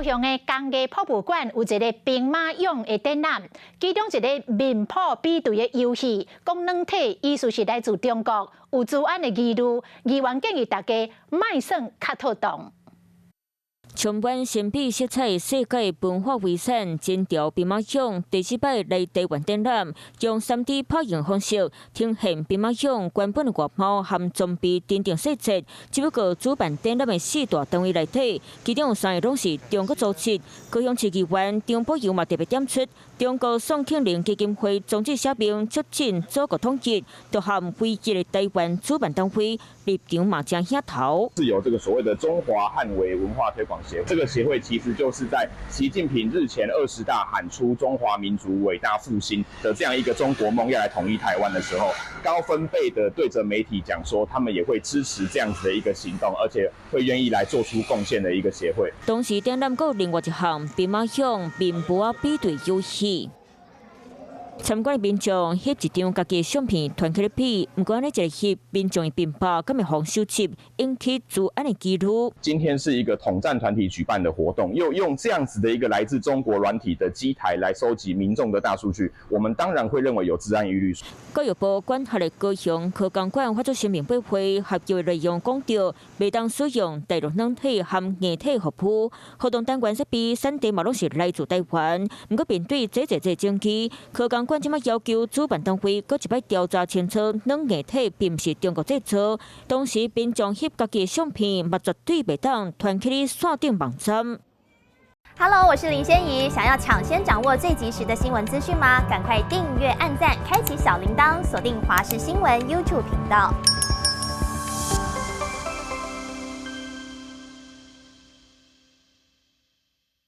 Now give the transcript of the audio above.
雄的工藝博物館有一個兵馬俑的展覽，其中一個面譜比對的遊戲，講軟體意思是來自中國，有資安的疑慮，議員建議大家莫耍較妥當。充滿神秘色彩世界文化遺產金條兵馬俑第四擺來台灣展覽，用3D 拍印方式呈現兵馬俑原本的外貌和裝備等等細節。只不過主辦展覽的四大單位內底，其中有三个攏是中國組織。高雄市議員張保佑嘛特別點出，中國宋慶齡基金會宗旨寫明促進祖國統一，就和唯一的台灣主辦單位立場嘛誠響頭。是有這個所謂的中華漢維文化推廣協會，這個協會其實就是在習近平日前二十大喊出中華民族偉大復興的這樣一個中國夢，要來統一台灣的時候，高分貝的對着媒體講說，他們也會支持這樣子的一個行動，而且會願意來做出貢獻的一個協會。同時，展覽閣另外一項兵馬俑面簿仔比對遊戲。參觀的民眾翕一張家己的相片傳起來比，毋過按呢一个翕民眾的面簿，敢會予收集，引起資安的疑慮。今天是一個統戰團體舉辦的活動，又用這樣子的一個來自中國軟體的機台來收集民眾的大數據，我們當然會認為有資安疑慮。教育部管轄的高雄科工館發出聲明駁回，合約內容講著，袂當使用大陸軟體和硬體服務。活動單元設備產地嘛攏是來自台灣，毋過面對這濟濟證據，科工館這馬要求主辦單位閣一擺調查清楚，軟硬體並毋是中國製造。同時，民眾翕家己的相片，嘛絕對袂當傳去咧線頂網站。 Hello，我是林仙怡，想要搶先掌握最及時的新聞資訊嗎？趕快訂閱、按讚、開啟小鈴鐺，鎖定華視新聞 YouTube 頻道。